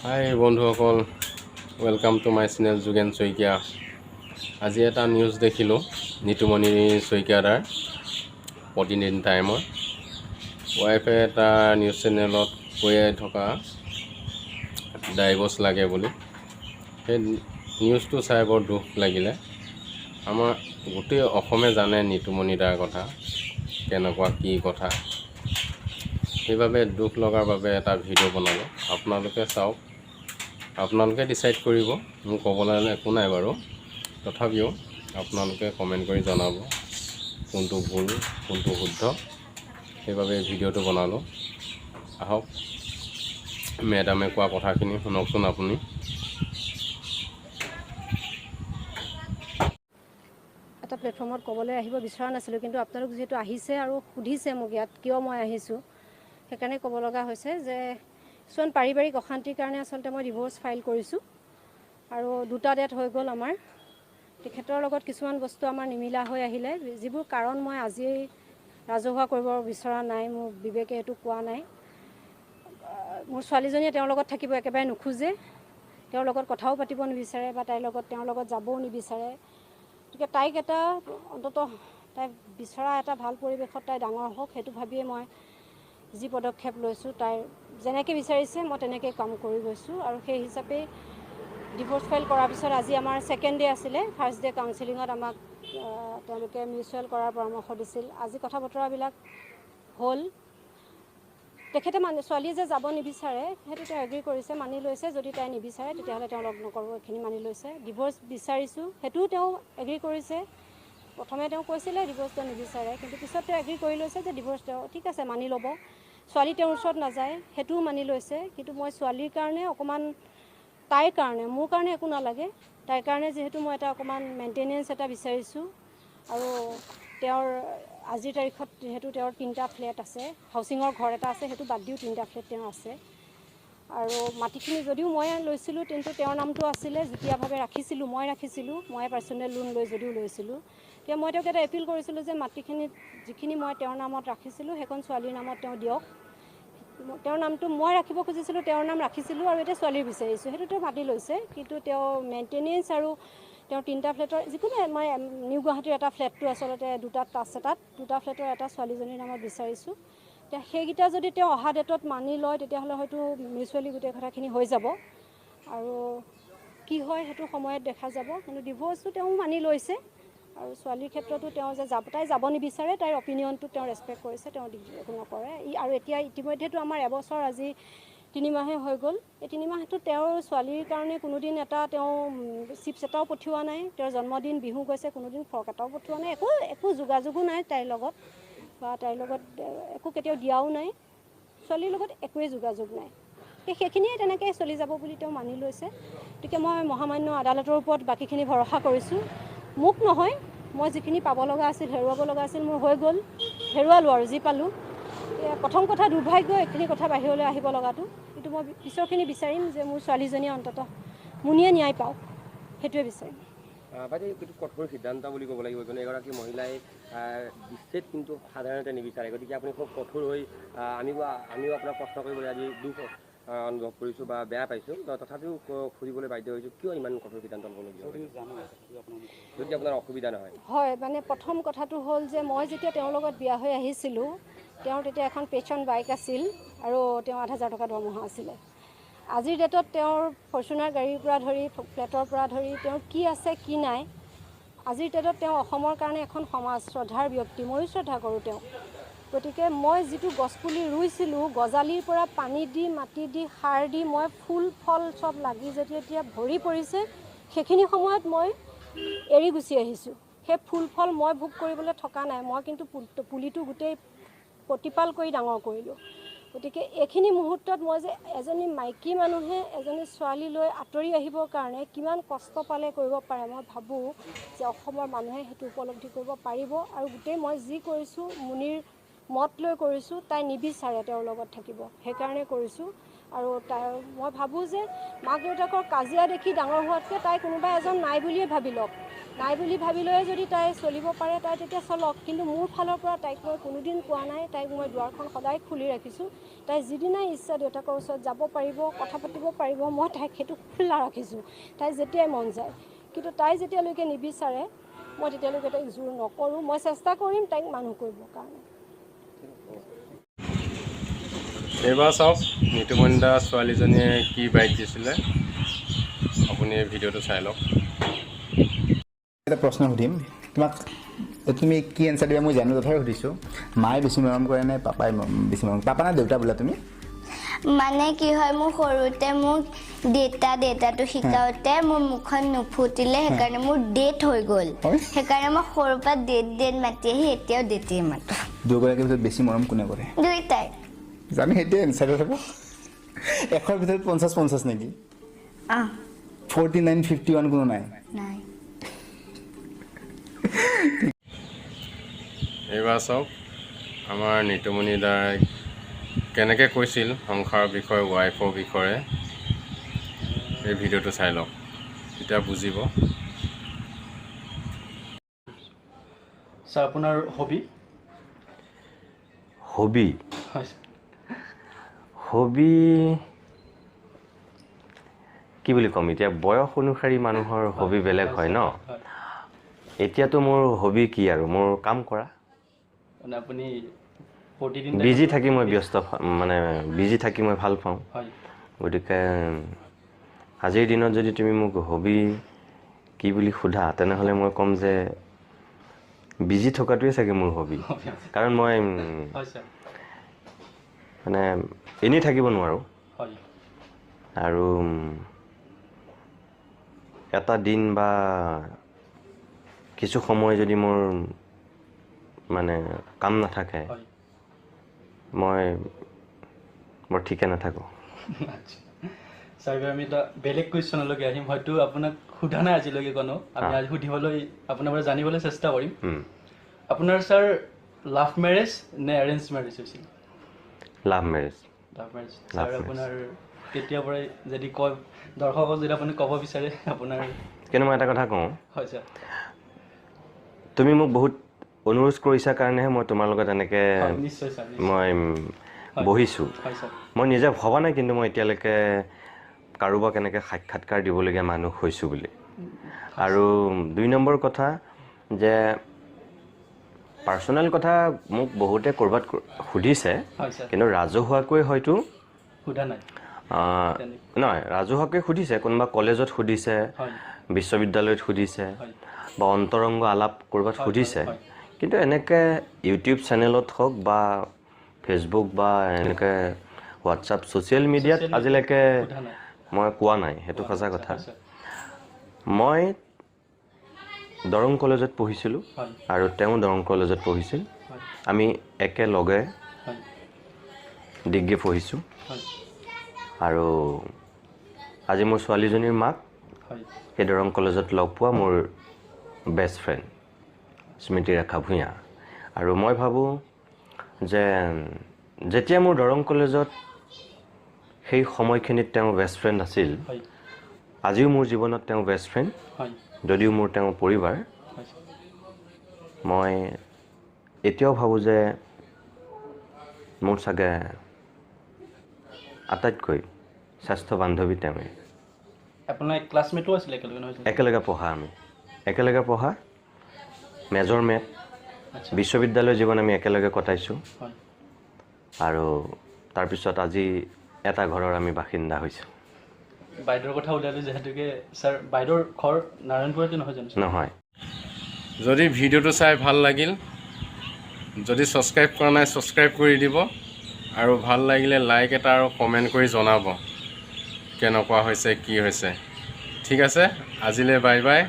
হাই বন্ধুসকল, welcome to my channel Jogen Saikia. আজি এটা নিউজ দেখিলোঁ, নিতুমণি শইকীয়া দাৰ প্ৰতিদিন টাইমৰ ৱাইফে এটা নিউজ চেনেলত কৈয়ে থকা ডাইভৰ্চ লাগে বুলি। সেই নিউজটো চাই বৰ দুখ লাগিলে। আমাৰ গোটেই অসমে জানে নিতুমণি দাৰ কথা, কেনেকুৱা কি কথা। সেইবাবে দুখ লগাৰ বাবে এটা ভিডিঅ' বনালোঁ। আপোনালোকে চাওক, আপোনালোকে ডিচাইড কৰিব। মোৰ ক'বলৈ একো নাই বাৰু, তথাপিও আপোনালোকে কমেণ্ট কৰি জনাব কোনটো ভুল, কোনটো শুদ্ধ। সেইবাবে এই ভিডিঅ'টো বনালোঁ। আহক, মেডামে কোৱা কথাখিনি শুনকচোন আপুনি। এটা প্লেটফৰ্মত ক'বলৈ আহিব বিচৰা নাছিলোঁ, কিন্তু আপোনালোক যিহেতু আহিছে আৰু সুধিছে মোক ইয়াত কিয় মই আহিছোঁ, সেইকাৰণে ক'ব লগা হৈছে যে কিছুমান পাৰিবাৰিক অশান্তিৰ কাৰণে আচলতে মই ডিভ'ৰ্চ ফাইল কৰিছোঁ আৰু দুটা ডেট হৈ গ'ল আমাৰ। তেখেতৰ লগত কিছুমান বস্তু আমাৰ নিমিলা হৈ আহিলে, যিবোৰ কাৰণ মই আজিয়েই ৰাজহুৱা কৰিব বিচৰা নাই। মোৰ বিবেকে এইটো কোৱা নাই। মোৰ ছোৱালীজনীয়ে তেওঁৰ লগত থাকিব একেবাৰে নোখোজে, তেওঁৰ লগত কথাও পাতিব নিবিচাৰে বা তাইৰ লগত তেওঁৰ লগত যাবও নিবিচাৰে। গতিকে তাইক এটা অন্ততঃ তাই বিচৰা এটা ভাল পৰিৱেশত তাই ডাঙৰ হওক, সেইটো ভাবিয়ে মই যি পদক্ষেপ লৈছোঁ, তাই যেনেকৈ বিচাৰিছে মই তেনেকৈ কাম কৰি গৈছোঁ। আৰু সেই হিচাপেই ডিভ'ৰ্চ ফাইল কৰাৰ পিছত আজি আমাৰ ছেকেণ্ড ডে আছিলে। ফাৰ্ষ্ট ডে কাউন্সিলিঙত আমাক তেওঁলোকে মিউচুৱেল কৰাৰ পৰামৰ্শ দিছিল। আজি কথা বতৰাবিলাক হ'ল। তেখেতে মানে ছোৱালীয়ে যে যাব নিবিচাৰে, সেইটো তেওঁ এগ্ৰী কৰিছে, মানি লৈছে। যদি তাই নিবিচাৰে তেতিয়াহ'লে তেওঁ লগ নকৰোঁ, এইখিনি মানি লৈছে। ডিভ'ৰ্চ বিচাৰিছোঁ, সেইটোও তেওঁ এগ্ৰী কৰিছে। প্ৰথমে তেওঁ কৈছিলে ডিভ'ৰ্চ তেওঁ নিবিচাৰে, কিন্তু পিছত তেওঁ এগ্ৰী কৰি লৈছে যে ডিভ'ৰ্চ তেওঁ ঠিক আছে মানি ল'ব। ছোৱালী তেওঁৰ ওচৰত নাযায়, সেইটোও মানি লৈছে। কিন্তু মই ছোৱালীৰ কাৰণে অকণমান, তাইৰ কাৰণে, মোৰ কাৰণে একো নালাগে, তাইৰ কাৰণে যিহেতু মই এটা অকণমান মেইনটেনেঞ্চ এটা বিচাৰিছোঁ। আৰু তেওঁৰ আজিৰ তাৰিখত যিহেতু তেওঁৰ তিনিটা ফ্লেট আছে, হাউচিঙৰ ঘৰ এটা আছে, সেইটো বাদ দিও তিনিটা ফ্লেট তেওঁৰ আছে। আৰু মাটিখিনি যদিও মই লৈছিলোঁ, কিন্তু তেওঁৰ নামটো আছিলে, যুটীয়াভাৱে ৰাখিছিলোঁ, মই ৰাখিছিলোঁ, মই পাৰ্চনেল লোন লৈ যদিও লৈছিলোঁ। তেতিয়া মই তেওঁক এটা এপিল কৰিছিলোঁ যে মাটিখিনিত যিখিনি মই তেওঁৰ নামত ৰাখিছিলোঁ, সেইখন ছোৱালীৰ নামত তেওঁ দিয়ক। তেওঁৰ নামটো মই ৰাখিব খুজিছিলোঁ, তেওঁৰ নাম ৰাখিছিলোঁ আৰু এতিয়া ছোৱালীৰ বিচাৰিছোঁ। সেইটো তেওঁ মানি লৈছে। কিন্তু তেওঁ মেইনটেনেঞ্চ আৰু তেওঁৰ তিনিটা ফ্লেটৰ যিকোনো, মই নিউ গুৱাহাটীৰ এটা ফ্লেটটো আচলতে দুটাত আছে, তাত দুটা ফ্লেটৰ এটা ছোৱালীজনীৰ নামত বিচাৰিছোঁ। এতিয়া সেইকেইটা যদি তেওঁ অহা ডেটত মানি লয়, তেতিয়াহ'লে হয়তো মিউচুৱেলি গোটেই কথাখিনি হৈ যাব। আৰু কি হয় সেইটো সময়ত দেখা যাব। কিন্তু ডিভ'ৰ্চটো তেওঁ মানি লৈছে আৰু ছোৱালীৰ ক্ষেত্ৰতো তেওঁ যে যাব, তাই যাব নিবিচাৰে, তাইৰ অপিনিয়নটো তেওঁ ৰেচপেক্ট কৰিছে, তেওঁ একো নকৰে। আৰু এতিয়া ইতিমধ্যেতো আমাৰ এবছৰ আজি 3 মাহে হৈ গ'ল। এই 3 মাহটো তেওঁৰ ছোৱালীৰ কাৰণে কোনোদিন এটা তেওঁ চিপছ এটাও পঠিওৱা নাই। তেওঁৰ জন্মদিন, বিহু গৈছে, কোনোদিন ফ্ৰক এটাও পঠিওৱা নাই। একো একো যোগাযোগো নাই তাইৰ লগত বা তাইৰ লগত একো কেতিয়াও দিয়াও নাই। ছোৱালীৰ লগত একোৱেই যোগাযোগ নাই। সেইখিনিয়ে তেনেকৈ চলি যাব বুলি তেওঁ মানি লৈছে। গতিকে মই মহামান্য আদালতৰ ওপৰত বাকীখিনি ভৰসা কৰিছোঁ, মোক নহয়। মই যিখিনি পাব লগা আছিল, হেৰুৱাব লগা আছিল, মোৰ হৈ গ'ল, হেৰুৱালোঁ আৰু যি পালোঁ। প্ৰথম কথা দুৰ্ভাগ্য এইখিনি কথা বাহিৰলৈ আহিব লগাটো, কিন্তু মই পিছৰখিনি বিচাৰিম যে মোৰ ছোৱালীজনীয়ে অন্ততঃ মুনিয়ে ন্যায় পাওক, সেইটোৱে বিচাৰিম। বাইদেউ, এইটো কঠোৰ সিদ্ধান্ত বুলি ক'ব লাগিব, কিয়নো এগৰাকী মহিলাই বিচ্ছেদ কিন্তু সাধাৰণতে নিবিচাৰে। গতিকে আপুনি খুব কঠোৰ হৈ আমিও আপোনাক প্ৰশ্ন কৰিবলৈ আজি দুখ অনুভৱ কৰিছোঁ বা বেয়া পাইছোঁ। তথাপিও সুধিবলৈ বাধ্য হৈছোঁ, কিয় ইমান কঠোৰ সিদ্ধান্ত ল'বলগীয়া হ'ল, যদি আপোনাৰ অসুবিধা নহয়? হয়, মানে প্ৰথম কথাটো হ'ল যে মই যেতিয়া তেওঁৰ লগত বিয়া হৈ আহিছিলোঁ, তেওঁৰ তেতিয়া এখন পেচন বাইক আছিল আৰু তেওঁ 8,000 টকা দৰমহা আছিলে। আজিৰ ডেটত তেওঁৰ ফৰ্চুনাৰ গাড়ীৰ পৰা ধৰি, ফ্লেটৰ পৰা ধৰি তেওঁৰ কি আছে কি নাই। আজিৰ ডেটত তেওঁ অসমৰ কাৰণে এখন সমাজ শ্ৰদ্ধাৰ ব্যক্তি, ময়ো শ্ৰদ্ধা কৰোঁ তেওঁক। গতিকে মই যিটো গছপুলি ৰুইছিলোঁ, গজালিৰ পৰা পানী দি, মাটি দি, সাৰ দি মই ফুল ফল চব লাগি যেতিয়া এতিয়া ভৰি পৰিছে, সেইখিনি সময়ত মই এৰি গুচি আহিছোঁ। সেই ফুল ফল মই ভোগ কৰিবলৈ থকা নাই, মই কিন্তু পুলিটো গোটেই প্ৰতিপাল কৰি ডাঙৰ কৰিলোঁ। গতিকে এইখিনি মুহূৰ্তত মই যে এজনী মাইকী মানুহে এজনী ছোৱালী লৈ আঁতৰি আহিবৰ কাৰণে কিমান কষ্ট পালে কৰিব পাৰে, মই ভাবোঁ যে অসমৰ মানুহে সেইটো উপলব্ধি কৰিব পাৰিব। আৰু গোটেই মই যি কৰিছোঁ মুনিৰ মত লৈ কৰিছোঁ। তাই নিবিচাৰে তেওঁৰ লগত থাকিব, সেইকাৰণে কৰিছোঁ। আৰু তাই, মই ভাবোঁ যে মাক দেউতাকৰ কাজিয়া দেখি ডাঙৰ হোৱাতকৈ তাই কোনোবা এজন নাই বুলিয়ে ভাবি লওক। নাই বুলি ভাবি লৈয়ে যদি তাই চলিব পাৰে, তাই তেতিয়া চলক। কিন্তু মোৰ ফালৰ পৰা তাইক মই কোনোদিন কোৱা নাই। তাইক মই দুৱাৰখন সদায় খুলি ৰাখিছোঁ। তাই যিদিনাই ইচ্ছা দেউতাকৰ ওচৰত যাব পাৰিব, কথা পাতিব পাৰিব। মই তাইক সেইটো খোলা ৰাখিছোঁ, তাই যেতিয়াই মন যায়। কিন্তু তাই যেতিয়ালৈকে নিবিচাৰে, মই তেতিয়ালৈকে তাইক জোৰ নকৰোঁ। মই চেষ্টা কৰিম তাইক মানুহ কৰিবৰ কাৰণে। এইবাৰ চাওক, নিতুমণি দা ছোৱালীজনীয়ে কি বাইট দিছিলে। আপুনি এই ভিডিঅ'টো চাই লওক। এটা প্ৰশ্ন সুধিম তোমাক, তুমি কি এনচাৰ দিবা মই জানো, তথাপি সুধিছোঁ। মায়ে বেছি মৰম কৰে নে পাপাই বেছি মৰম? পাপা নে দেউতা বোলা তুমি? মানে কি হয়, মোৰ সৰুতে মোক দেউতা দেউতাটো শিকাওঁতে মোৰ মুখখন নুফুটিলে, সেইকাৰণে মোৰ ডেট হৈ গ'ল। হয়? সেইকাৰণে মই সৰুৰ পৰা ডেট ডেট মাতি আহি এতিয়াও ডেটেই মাতো। দুগৰাকীৰ ভিতৰত বেছি মৰম কোনে কৰে? দুইটাই। জানো, সেইটোৱে এনচাৰ হ'ব। 100ৰ ভিতৰত 50 50 নেকি? অঁ। 49, 51 কোনো নাই? নাই। এইবাৰ চাওক, আমাৰ নিতুমণি দাই কেনেকৈ কৈছিল সংসাৰৰ বিষয়ে, ৱাইফৰ বিষয়ে। এই ভিডিঅ'টো চাই লওক, তেতিয়া বুজিব। ছাৰ, আপোনাৰ হবি? হবি? হয় ছাৰ। হবি কি বুলি ক'ম এতিয়া, বয়স অনুসৰি মানুহৰ হবি বেলেগ হয় ন? হয়। এতিয়াতো মোৰ হবি কি আৰু, মোৰ কাম কৰা। মানে আপুনি প্ৰতিদিন বিজি থাকি মই ব্যস্ত, মানে বিজি থাকি মই ভাল পাওঁ। গতিকে আজিৰ দিনত যদি তুমি মোক হবি কি বুলি সোধা, তেনেহ'লে মই ক'ম যে বিজি থকাটোৱে চাগে মোৰ হবি, কাৰণ মই হয় ছাৰ মানে এনেই থাকিব নোৱাৰোঁ। আৰু এটা দিন বা কিছু সময় যদি মোৰ মানে কাম নাথাকে, মই বৰ ঠিকে নাথাকোঁ। আচ্ছা ছাৰ, এইবাৰ আমি এটা বেলেগ কুৱেশ্যনলৈকে আহিম। হয়তো আপোনাক সোধা নাই আজিলৈকে কোনো। আমি আজি সুধিবলৈ, আপোনাৰ পৰা জানিবলৈ চেষ্টা কৰিম। আপোনাৰ ছাৰ লাভ মেৰেজ নে এৰেঞ্জ মেৰেজ হৈছিল? Love marriage. Love marriage. Love sir, marriage. আপোনাৰ কেতিয়াৰ পৰাই, যদি কয়, দৰ্শকক যদি আপুনি ক'ব বিচাৰে আপোনাৰ? কিন্তু মই এটা কথা কওঁ। হয় ছাৰ। তুমি মোক বহুত অনুৰোধ কৰিছা কাৰণেহে মই তোমাৰ লগত এনেকৈ হয়, নিশ্চয় ছাৰ, নিশ্চয়। মই বহিছোঁ। হয় ছাৰ। মই নিজে ভবা নাই কিন্তু মই এতিয়ালৈকে কাৰোবাক এনেকৈ সাক্ষাৎকাৰ দিবলগীয়া মানুহ হৈছোঁ বুলি। আৰু 2 নম্বৰ কথা যে পাৰ্চনেল কথা মোক বহুতে ক'ৰবাত সুধিছে, হয় ছাৰ কিন্তু ৰাজহুৱাকৈ হয়তো সোধা নাই। নহয়, ৰাজহুৱাকৈ সুধিছে, কোনোবা কলেজত সুধিছে, বিশ্ববিদ্যালয়ত সুধিছে বা অন্তৰংগ আলাপ ক'ৰবাত সুধিছে। কিন্তু এনেকৈ ইউটিউব চেনেলত হওক বা ফেচবুক বা এনেকৈ হোৱাটছআপ, ছ'চিয়েল মিডিয়াত আজিলৈকে সোধা নাই। মই কোৱা নাই, সেইটো সঁচা কথা। হয় ছাৰ মই দৰং কলেজত পঢ়িছিলোঁ আৰু তেওঁ দৰং কলেজত পঢ়িছিল। আমি একেলগে ডিগ্ৰী পঢ়িছোঁ। আৰু আজি মোৰ ছোৱালীজনীৰ মাক সেই দৰং কলেজত লগ পোৱা মোৰ বেষ্ট ফ্ৰেণ্ড স্মৃতিৰেখা ভূঞা। আৰু মই ভাবোঁ যে যেতিয়া মোৰ দৰং কলেজত সেই সময়খিনিত তেওঁ বেষ্ট ফ্ৰেণ্ড আছিল, আজিও মোৰ জীৱনত তেওঁ বেষ্ট ফ্ৰেণ্ড। যদিও মোৰ তেওঁ পৰিবাৰ, ছাৰ। মই এতিয়াও ভাবোঁ যে মোৰ চাগে আটাইতকৈ শ্ৰেষ্ঠ বান্ধৱী তেওঁৱেই। আপোনাৰ ক্লাছমেটো আছিলে একেলগে, নহয় জানো? একেলগে পঢ়া, আমি একেলগে পঢ়া, মেজৰ মেট। বিশ্ববিদ্যালয় জীৱন আমি একেলগে কটাইছোঁ। আৰু তাৰপিছত আজি এটা ঘৰৰ আমি বাসিন্দা হৈছোঁ। বাইদেউৰ কথা ওলালোঁ যিহেতুকে ছাৰ, বাইদেউৰ ঘৰ নাৰায়ণপুৰতে নহয় জানো ছাৰ? নহয়। যদি ভিডিঅ'টো চাই ভাল লাগিল, যদি ছাবস্ক্ৰাইব কৰা নাই, ছাবস্ক্ৰাইব কৰি দিব আৰু ভাল লাগিলে লাইক এটা আৰু কমেণ্ট কৰি জনাব কেনেকুৱা হৈছে, কি হৈছে। ঠিক আছে, আজিলৈ বাই বাই।